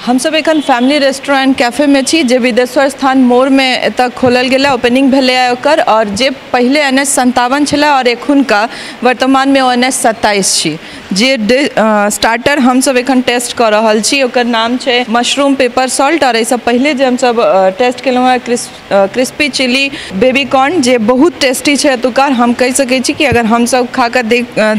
हमसब एखन family restaurant कैफेमे छी जे विदेश्वर स्थान मोड़मे एतऽ खोलल गेलै, ओपनिंग भेलैए ओकर। और जे पहिले NH 57 छलै और एखुनका वर्तमानमे ओ NH 27 छी। जे स्टार्टर हमसब एखन टेस्ट कऽ रहल छी ओकर नाम छै मशरूम पेपर सॉल्ट। और एहिसँ पहिले जे हमसब टेस्ट केलहुँ हँ क्रिस्पी चिली बेबी कॉर्न, जे बहुत टेस्टी छै एतुका। हम कहि सकै छी कि अगर हमसब खाकऽ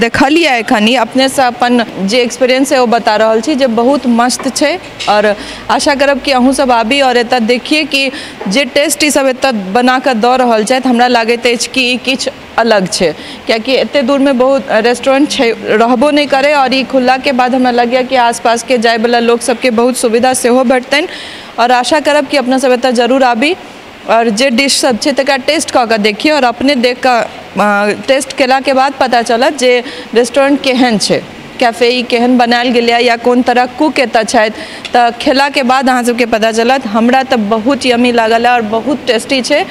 देखलियै एखन ई अपनेसँ अपन जे एक्सपीरियंस है ओ बता रहल छी जे बहुत मस्त छै। और आशा करब कि अहूँ सब आबी और एतऽ देखिए कि जे टेस्ट ई सब एतऽ बनाकऽ दऽ रहल छथि, हमरा लागैत अछि कि ई किछु अलग छै, कियाकि एते दूरमे बहुत रेस्टोरेंट छै रहबो नहि करै। और ई खुललाके बाद हमरा लगैए कि आसपासके जाइवला लोक सबके बहुत सुविधा सेहो भेटतनि। और आशा करब कि अपना सब एतऽ जरूर आबी और जे डिश सब छै तकरा टेस्ट कऽ कऽ देखिए और अपने देख कऽ टेस्ट केलाके बाद पता चलत जे रेस्टोरेंट केहन छै, कैफे ई केहन बनायल गेलैए या कोन तरह कुक एतऽ छथि। तऽ खेलाके बाद अहाँ सबके पता चलत। हमरा तऽ बहुत यमी लागल है और बहुत टेस्टी छै।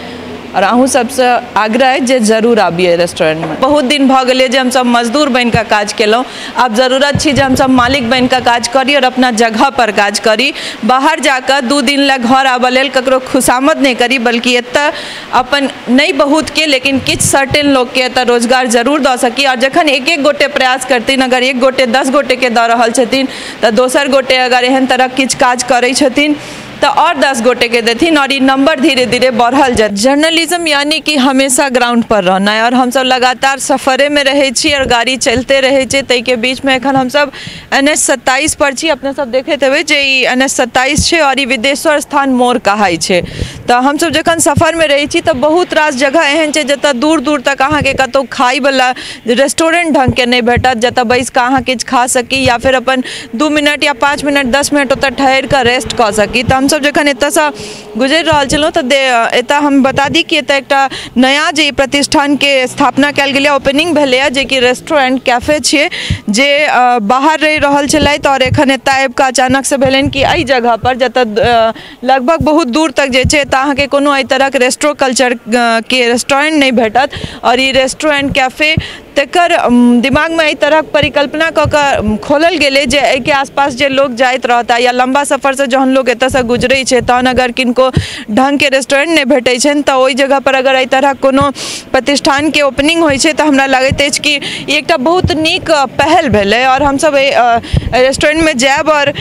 और अहूँ सबसँ आग्रह अछि जे जरूर आबियै रेस्टोरेंटमे। बहुत दिन भऽ गेलै जे हमसब मजदूर बनिकऽ काज केलहुँ, आब जरूरत छी जे हमसब मालिक बनिकऽ काज करी और अपना जगह पर काज करी। बाहर जाकऽ 2 दिन लए घर आबऽ लेल ककरो खुशामद नहि करी, बल्कि एतऽ अपन नहि बहुत के लेकिन किछु सर्टेन लोकके एतऽ रोजगार जरूर दऽ सकी। और जखन एक एक गोटे प्रयास करथिन, अगर एक गोटे 10 गोटेके दऽ रहल छथिन तऽ दोसर गोटे अगर एहन तरहक किछु काज करै छथिन तऽ और 10 गोटे के देथिन और ई नंबर धीरे धीरे बढ़ल जायत। जर्नलिज्म यानी कि हमेशा ग्राउंड पर रहना है और हमसब लगातार सफरे में रहै छी और गाड़ी चलते रहै छै। ताहिके बीचमे एखन हमसब NH 27 पर छी। अपने सब देखैत हेबै जे ई NH 27 छै और ई विदेश्वर स्थान मोड़ कहाइ छै। तऽ हमसब जखन सफरमे रहै छी तऽ बहुत रास जगह एहन छै जतऽ दूर दूर तक अहाँके कतहु खाइवला रेस्टोरेंट ढङ्गके नहि भेटत, जतऽ बैसि कऽ अहाँ किछु खा सकी या फेर अपन 2 मिनट या 5 मिनट 10 मिनट ओतऽ ठहरि कऽ रेस्ट कऽ सकी। तऽ हमसब जखन एतऽसँ गुजरि रहल छलहुँ तऽ एतऽ हम बता दी कि एतऽ एकटा नया जे प्रतिष्ठानके स्थापना कयल गेलै, ओपनिंग भेलैए, जेकि रेस्टोरेंट कैफे छियै, जे बाहर रहि रहल छलथि और एखन एतऽ आबिकऽ अचानकसँ भेलनि कि एहि जगहपर जतऽ लगभग बहुत दूर तक जे छै एतऽ अहाँके कोनो एहि तरहक रेस्ट्रो कल्चर के रेस्टोरेंट नहि भेटत। और ई रेस्टोरेंट कैफे तकर दिमागमे एहि तरहक परिकल्पना कऽ कऽ खोलल गेलै जे एहिके आसपास जे लोक जाइत रहता या लम्बा सफरसँ जहन लोक एतऽसँ गुजरै छै तहन अगर किनको ढङ्गके रेस्टोरेंट नहि भेटै छनि तऽ ओहि जगहपर अगर एहि तरहक कोनो प्रतिष्ठानके ओपनिंग होइ छै तऽ हमरा लागैत अछि कि ई एकटा बहुत नीक पहल भेलै। और हमसब एहि रेस्टोरेंटमे जायब और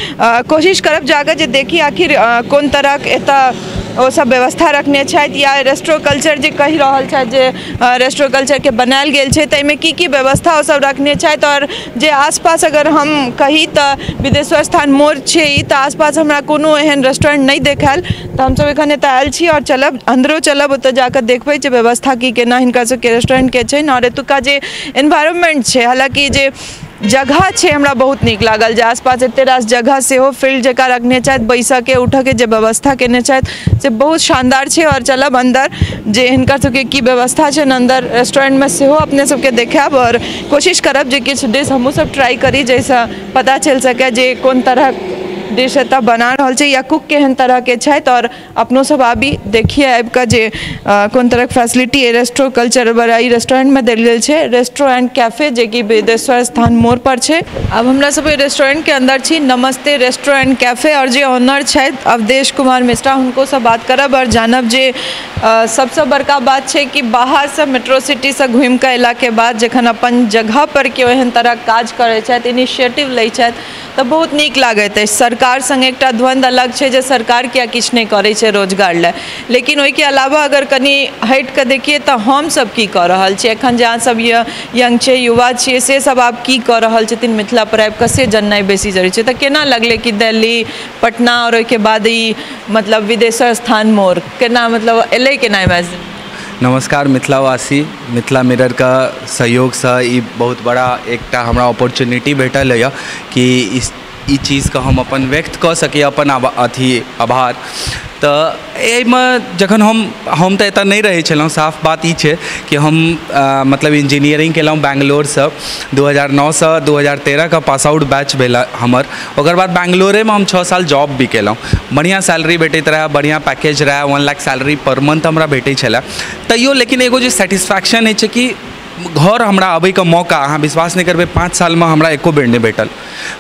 कोशिश करब जाकऽ जे देखी आखिर कोन तरहक एतऽ ओ सब व्यवस्था रखने छथि या रेस्ट्रो कल्चर जे कहि रहल छथि जे रेस्ट्रो कल्चरके बनायल गेल छै ताहिमे की की व्यवस्था ओ सब रखने छथि। और जे आसपास अगर हम कही तऽ विदेश्वर स्थान मोड़ छै ई, तऽ आसपास हमरा कोनो एहन रेस्टोरेंट नहि देखायल। तऽ हमसब एखन एतऽ आयल छी और चलब अन्दरो चलब, ओतऽ जाकऽ देखबै जे व्यवस्था की केना हिनका सबके रेस्टोरेंटके छनि। और एतुका जे एनवायरनमेंट छै, हालाँकि जे जगह छै हमरा बहुत नीक लागल जे आसपास एते रास जगह सेहो फील्ड जकाँ रखने छथि, बैसऽके उठऽके जे व्यवस्था केने छथि से बहुत शानदार छै। और चलब अन्दर जे हिनकर सबके की व्यवस्था छनि अन्दर रेस्टोरेंटमे सेहो अपने सबके देखायब और कोशिश करब जे किछु डिश हमहूँ सब ट्राई करी जाहिसँ पता चलि सकै जे कोन तरहक डिश एतऽ बना रहल छै या कुक केहन तरहके छथि। और अपनो सब आबी देखिए आबिकऽ जे कोन तरहक फैसिलिटी रेस्ट्रो कल्चर वला ई रेस्टोरेंटमे देल गेल छै, रेस्टोरेंट कैफे जे कि विदेश्वर स्थान मोड़ पर छै। आब हमरा सब रेस्टोरेंटके अन्दर छी, नमस्ते रेस्टोरेंट कैफे। और जे ऑनर छथि अवधेश कुमार मिश्रा, हुनको बात करब और जानब जे सबसँ बड़का बात छै कि बाहरसँ मेट्रो सिटीसँ घुमिकऽ अयलाके बाद जखन अपन जगह पर केओ एहन तरहक काज करै छथि, इनिशिएटिव लै छथि तऽ बहुत नीक लागैत अछि। सरकार संगे एकटा द्वंद्व अलग छै जे सरकार किया किछु नहि करै छै रोजगार लए, लेकिन ओहिके अलावा अगर कनि हटि कऽ देखियै तऽ हमसब की कऽ रहल छियै। एखन जे अहाँ सब यंग छै, युवा छियै, से सब आब की कऽ रहल छथिन मिथिला पर आबि कऽ से जाननाइ बेसी जरूरी छै। तऽ केना लगलै कि दिल्ली, पटना और ओहिके बाद ई मतलब विदेश्वर स्थान मोड़ केना मतलब एलै केना इमेजिन? नमस्कार मिथिलावासी, मिथिला मिररके सहयोगसँ ई बहुत बड़ा एकटा हमरा अपॉर्चुनिटी भेटल यऽ कि ई चीजके हम अपन व्यक्त कऽ सकी अपन अथी आभार। तऽ एहिमे जखन हम तऽ एतऽ नहि रहै छलहुँ, साफ बात ई छै कि हम मतलब इंजीनियरिंग केलहुँ बैंगलोरसँ 2009सँ 2013 के पास आउट बैच भेल हमर। ओकर बाद बैंगलोरेमे हम 6 साल जॉब भी केलहुँ, बढ़िआँ सैलरी भेटैत रहए, बढ़िआँ पैकेज रहए, 1 लाख सैलरी पर मंथ हमरा भेटै छलै। तैयो लेकिन एगो जे सेटिस्फैक्शन होइ छै कि घर हमरा अबैके मौका, अहाँ विश्वास नहि करबै, 5 सालमे हमरा एको बेर नहि भेटल।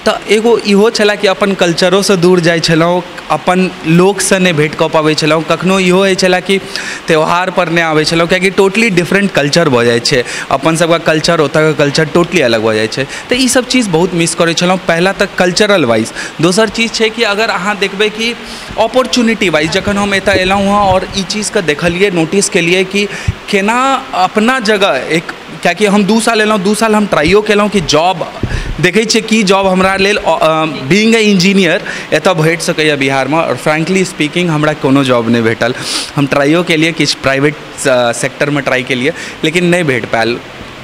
तऽ एगो इहो छलै कि अपन कल्चरोसँ दूर जाइ छलहुँ, अपन लोकसँ नहि भेँट कऽ पाबै छलहुँ। कखनो इहो होइ छलै कि त्यौहारपर नहि आबै छलहुँ, कियाकि टोटली डिफरेन्ट कल्चर भऽ जाइ छै, अपन सबके कल्चर ओतऽके कल्चर टोटली अलग भऽ जाइ छै। तऽ ई सब चीज बहुत मिस करै छलहुँ, पहिला तऽ कल्चरल वाइज। दोसर चीज छै कि अगर अहाँ देखबै कि अपॉर्चुनिटी वाइज, जखन हम एतऽ एलहुँ हँ आओर ई चीजके देखलियै, नोटिस केलियै कि केना अपना जगह एक, कियाकि हम 2 साल एलहुँ, 2 साल हम ट्राइयो केलहुँ कि जॉब देखै छियै की जॉब हमरा लेल बीइंग ए इंजीनियर एतऽ भेट सकैए बिहारमे, आओर फ्रैंकली स्पीकिंग हमरा कोनो जॉब नहि भेटल। हम ट्राइयो केलियै, किछु प्राइवेट सेक्टरमे ट्राइ केलियै, लेकिन नहि भेट पायल।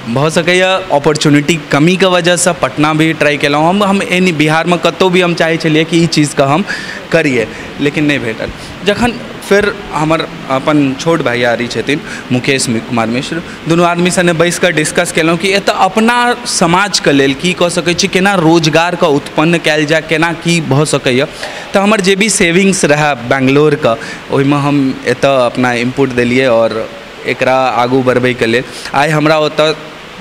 भऽ सकैए अपॉर्चुनिटी कमीके वजहसँ। पटना भी ट्राइ केलहुँ हम एनी बिहारमे कतहु भी हम चाहै छलियै कि ई चीजके हम करियै, लेकिन नहि भेटल। जखन फेर हमर अपन छोट भैयारी छथिन मुकेश कुमार मिश्र, दुनू आदमी सने बैस कऽ डिस्कस केलहुँ कि एतऽ अपना समाजके लेल की कऽ सकै छी, केना रोजगारके उत्पन्न कयल जाय, केना की भऽ सकैए। तऽ हमर जे भी सेविंग्स रहए बेंगलोरके, ओहिमे हम एतऽ अपना इनपुट देलियै आओर एकरा आगू बढ़बैके लेल आइ हमरा ओतऽ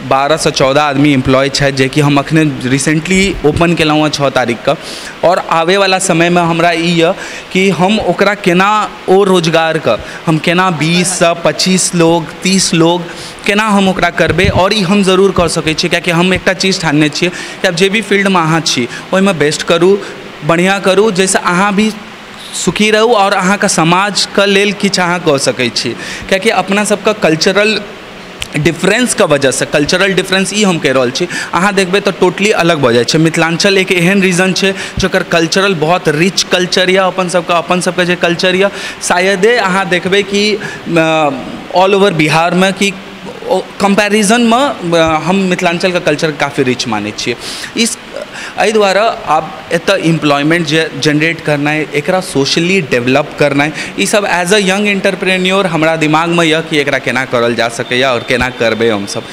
12 से 14 आदमी एम्प्लॉय छथि, जेकि हम अखने रिसेंटली ओपन केलहुँ हँ 6 तारीखके। आओर आबैवला समयमे हमरा ई यऽ कि हम ओकरा केना ओ रोजगारके हम केना 20 से 25 लोग 30 लोग केना हम ओकरा करबै, आओर ई हम जरूर कऽ सकै छियै, कियाकि हम एकटा चीज ठानने छियै कि आब जे भी फील्डमे अहाँ छी ओहिमे बेस्ट करू, बढ़िआँ करू, जाहिसँ अहाँ भी सुखी रहू आओर अहाँके समाजके लेल किछु अहाँ कऽ सकै छी। कियाकि अपना सबके कल्चरल डिफरेंसके वजहसँ, कल्चरल डिफरेंस ई हम कहि रहल छी, अहाँ देखबै तऽ टोटली अलग भऽ जाइ छै। मिथिलाञ्चल एक एहन रीजन छै जकर कल्चरल बहुत रिच कल्चर यऽ, अपन सबके जे कल्चर यऽ, शायदे अहाँ देखबै कि ऑल ओवर बिहारमे कि कम्पैरिजनमे हम मिथिलाञ्चलके कल्चर काफी रिच मानै छियै। इस एहि दुआरे आब एतऽ एम्प्लॉयमेंट जे जनरेट करनाइ, एकरा सोशली डेवलप करनाइ, ई सब एज अ यंग एंटरप्रेन्योर हमरा दिमागमे यऽ कि एकरा केना करल जा सकैए आओर केना करबै हमसब।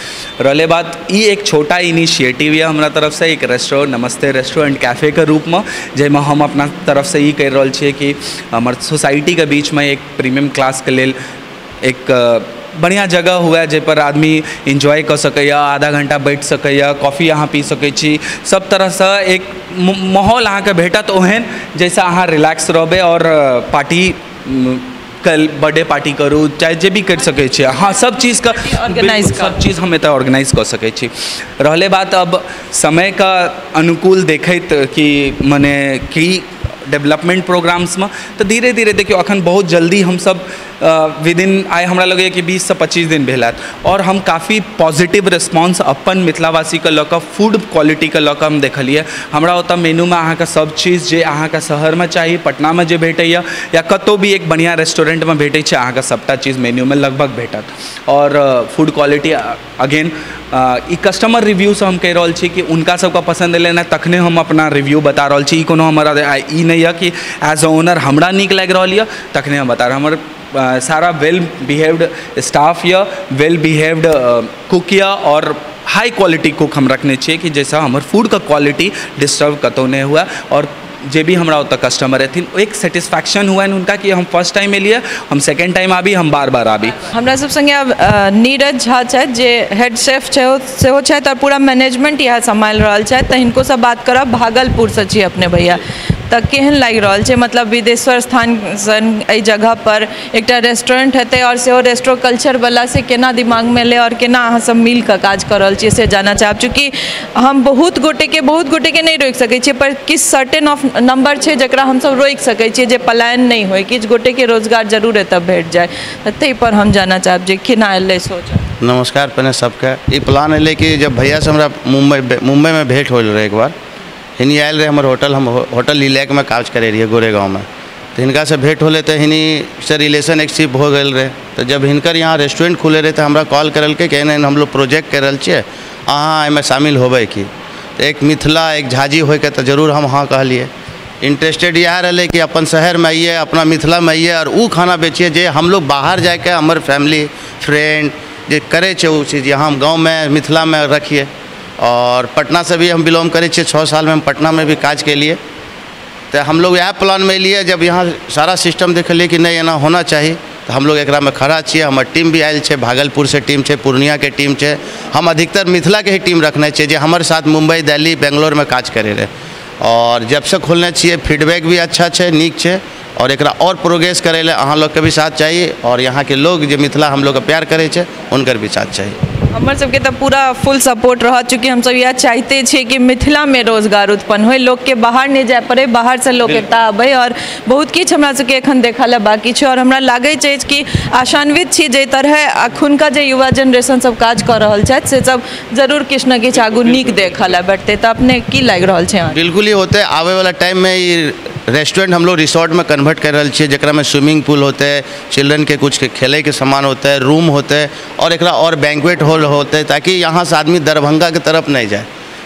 रहलै बात, ई एक छोटा इनिशिएटिव यऽ हमरा तरफसँ, एक रेस्टोरेंट नमस्ते रेस्टोरेंट कैफेके रूपमे, जाहिमे हम अपना तरफसँ ई करि रहल छियै कि हमर सोसाइटीके बीचमे एक प्रीमियम क्लासके लेल एक बढ़िआँ जगह हुए जाहिपर आदमी इन्जॉय कऽ सकैए, आधा घण्टा बैठ सकैए, कॉफी अहाँ पी सकै छी, सब तरहसँ एक माहौल अहाँके भेटत ओहन जाहिसँ अहाँ रिलैक्स रहबै आओर पार्टी बर्थडे पार्टी करू, चाहे जे भी करि सकै छी अहाँ, सब चीजके ऑर्गेनाइज, सब चीज हम एतऽ ऑर्गेनाइज कऽ सकै छी। रहलै बात अब समयके अनुकूल देखैत कि मने कि डेवलपमेंट प्रोग्राम्समे, तऽ धीरे धीरे देखियौ अखन बहुत जल्दी हमसब विदिन आइ हमरा लगैए कि 20 से 25 दिन भेल हैत, आओर हम काफी पॉजिटिव रिस्पॉन्स अपन मिथिलावासीके लऽ कऽ फूड क्वालिटीके लऽ कऽ हम देखलियै। हमरा ओतऽ मेनूमे अहाँके सब चीज जे अहाँके शहरमे चाही, पटनामे जे भेटैए या कतहु भी एक बढ़िआँ रेस्टोरेंटमे भेटै छै, अहाँके सबटा चीज मेन्यूमे लगभग भेटत। आओर फूड क्वालिटी अगेन ई कस्टमर रिव्यूसँ हम कहि रहल छी कि हुनका सबके पसन्द एलै ने तखने हम अपना रिव्यू बता रहल छी। ई कोनो हमर ई नहि यऽ कि एज अ ओनर हमरा नीक लागि रहल यऽ तखने हम बता रहल। हमर सारा वेल बिहेव्ड स्टाफ यऽ, वेल बिहेव्ड कुक यऽ, आओर हाई क्वालिटी कुक हम रखने छियै कि जाहिसँ हमर फूडके क्वालिटी डिस्टर्ब कतहु नहि हुए, आओर जे भी हमरा ओतऽ कस्टमर एथिन एक सेटिस्फैक्शन हुए हुनका कि हम फर्स्ट टाइम एलियै, हम सेकेंड टाइम आबी, हम बार बार आबी। हमरा सब संगे आब नीरज झा छथि जे हेड शेफ सेहो छथि आओर पूरा मैनेजमेंट इएह सम्हालि रहल छथि, तऽ हिनको बात करब। भागलपुरसँ छी अपने भैया, तऽ केहन लागि रहल छै, मतलब विदेश्वर स्थान सन एहि जगह पर एकटा रेस्टोरेंट हेतै आओर सेहो रेस्टो कल्चरवला, से केना दिमागमे एलै आओर केना अहाँ सब मिल कऽ काज कऽ रहल छियै से जानऽ चाहब। चूँकि हम बहुत गोटेके नहि रोकि सकै छियै, पर किछु सर्टेन ऑफ नंबर छै जकरा हमसब रोकि सकै छियै जे पलायन नहि होइ, किछु गोटेके रोजगार जरूर एतऽ भेट जाय, तऽ ताहिपर हम जानऽ चाहब जे केना एलै सोच। नमस्कार पहिने सबके। ई प्लान एलै कि जब भैयासँ हमरा मुम्बईमे भेंट होल रहै एक बार, हिनी आयल रहे हमर होटल, हम होटल लिलैकमे काज करै रहियै गोरेगाँवमे, तऽ हिनकासँ भेंट होलै तऽ हिनीसँ रिलेशन एक शिप हो गेल रहै। तऽ जब हिनकर यहाँ रेस्टोरेंट खुले रहै तऽ हमरा कॉल करलकै कि एहन एहन हमलोग प्रोजेक्ट कर रहल छियै, अहाँ एहिमे शामिल होबै की? तऽ एक मिथिला एक झाजी होइके तऽ जरूर हम हाँ कहलियै। इंटरेस्टेड इएह रहलै कि अपन शहरमे आइए, अपना मिथिलामे आइए आओर ओ खाना बेचिए जे हमलोग बाहर जाइके हमर फैमिली फ्रेंड जे करै छै ओ चीज यहाँ हम गाँवमे मिथिलामे रखिए। और पटना से भी हम बिलोंग करै छियै, 6 सालमे हम पटनामे भी काज केलिए। तऽ हमलोग इएह प्लानमे एलिए, जब यहाँ सारा सिस्टम देखलिए कि नहि एना होना चाही, तऽ हमलोग एकरामे खड़ा छियै। हमर टीम भी आयल छै, भागलपुरसँ टीम छै, पूर्णियाके टीम छै। हम अधिकतर मिथिलाके ही टीम रखने छियै जे हमर साथ मुम्बई, दिल्ली, बेंगलोरमे काज करै रहै। और जबसँ खोलने छियै फीडबैक भी अच्छा छै, नीक छै। और एकरा और प्रोग्रेस करै लए अहाँ लोगके भी साथ चाही और यहाँके लोग जे मिथिला हम लोगके प्यार करै छै हुनकर भी साथ चाही। हमर सबके तऽ पूरा फुल सपोर्ट रहत, चूँकि हमसब इएह चाहते छियै कि मिथिलामे रोजगार उत्पन्न होइ, लोकके बाहर नहि जाय पड़ै, बाहरसँ लोक एतऽ आबै। और बहुत किछु हमरा सबके एखन देखऽ लए बाकी छै। और हमरा लागैत अछि कि आशान्वित छी जाहि तरहे एखुनका जे युवा जेनरेशन सब काज कऽ रहल छथि से सब जरूर किछु ने किछु आगू नीक देखऽ लए भेटतै। तऽ अपने की लागि रहल छै? बिल्कुल ही होतै। आबैवला टाइममे ई रेस्टोरेंट हम लोग रिसोर्टमे कन्वर्ट कर रहल छियै, जकरामे स्विमिंग पूल होतै, चिल्ड्रनके कुछ खेलैके सामान होतै, रूम होतै और एकरा और बैंक्वेट हॉल होतै, ताकि यहाँ से आदमी दरभंगाके तरफ नहीं जाए,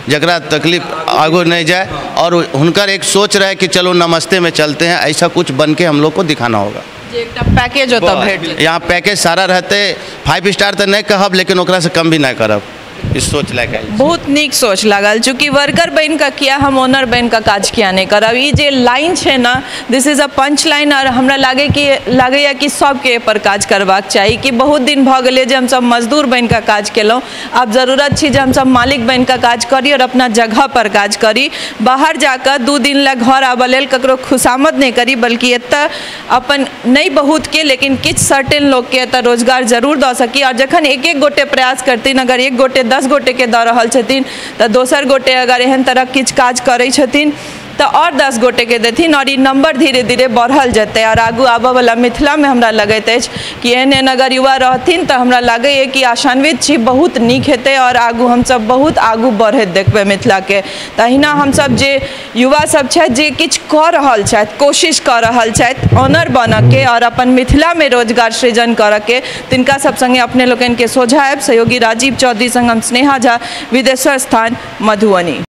जकरा तकलीफ आगू नहीं जाए और हुनकर एक सोच रहे कि चलो नमस्ते में चलते हैं, ऐसा कुछ बन के हम लोग को दिखाना होगा। जे एकटा पैकेज ओतऽ भेट जेतै। यहाँ पैकेज सारा रहते, 5 स्टार तऽ नहीं कहब लेकिन ओकरा से कम भी नहीं करब, इस सोच लए के। बहुत नीक सोच लागल, चूँकि वर्कर बनि कऽ किया हम ओनर बनि कऽ काज किया नहि करब। ई जे लाइन छै ने, this is a punch line. और हमरा लागैए कि सबके एहिपर काज करबाक चाही कि बहुत दिन भऽ गेलै जे हमसब मजदूर बनि कऽ काज केलहुँ, आब जरूरत छै जे हमसब मालिक बनि कऽ काज करी और अपना जगह पर काज करी। बाहर जाकऽ 2 दिन लए घर आबऽ लेल ककरो खुशामद नहि करी, बल्कि एतऽ अपन नहि बहुतके लेकिन किछु सर्टेन लोकके एतऽ रोजगार जरूर दऽ सकी। और जखन एक एक गोटे प्रयास करथिन, अगर एक गोटे 10 गोटेके दऽ रहल छथिन तऽ दोसर गोटे अगर एहन तरहक किछु काज करै छथिन तऽ और 10 गोटेके देथिन और ई नंबर धीरे धीरे बढ़ल जेतै। और आगू आबऽवला मिथिलामे हमरा लगैत अछि कि एहन एहन अगर युवा रहथिन तऽ हमरा लागैए कि आशान्वित छी, बहुत नीक हेतै और आगू हमसब बहुत आगू बढ़ैत देखबै मिथिलाके। तहिना हमसब जे युवा सब छथि जे किछु कऽ रहल छथि, कोशिश कऽ रहल छथि ऑनर बनऽके और अपन मिथिलामे रोजगार सृजन करऽके, तिनका सब सङ्गे अपने लोकनिके सोझा आयब। सहयोगी राजीव चौधरी सङ्ग हम स्नेहा झा, विदेश्वर स्थान, मधुबनी।